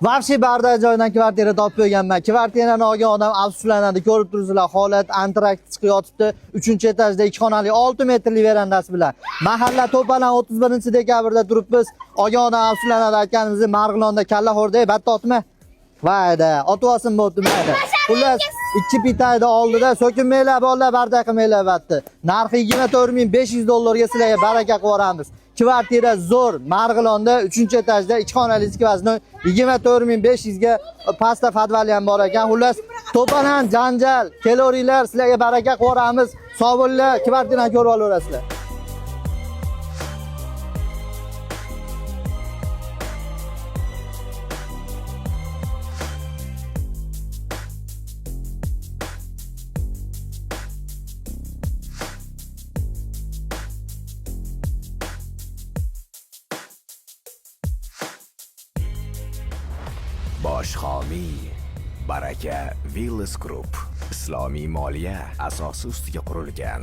Вообще бардак joydan kvartira topib qo'yganman. Kvartirani olgan odam afsuslanadi. Ko'rib turibsizlar, holat antrakt chiqib yotibdi. 3-etajda 2 xonali 6 metrli verandasi bilan. Mahalla To'palan 31-dekabrda turibmiz. Olgan odam afsuslanadi aytganimizdek, Marg'ilonda kallaxo'rda, batta otma. Vayda, otib olsin bo'pti mayli. Xullas, ikki pitayda oldida so'kinmanglar bolalar, бардак qilmanglar batdi. Narxi 24 500 dollarga sizlarga baraka qilib yuboramiz. Kvartira zo'r, Marg'ilonda 3-etajda 2 xonali сквозной 24 500 ga, pastda podvali ham bor ekan. Xullas, to'palan janjal, kelaveringlar, sizlarga baraka qilib yuboramiz. Sog' bo'linglar, kvartirani ko'rib olaverasizlar. Bosh homiy Baraka Villas Group, islomiy moliya asosi ustiga qurilgan.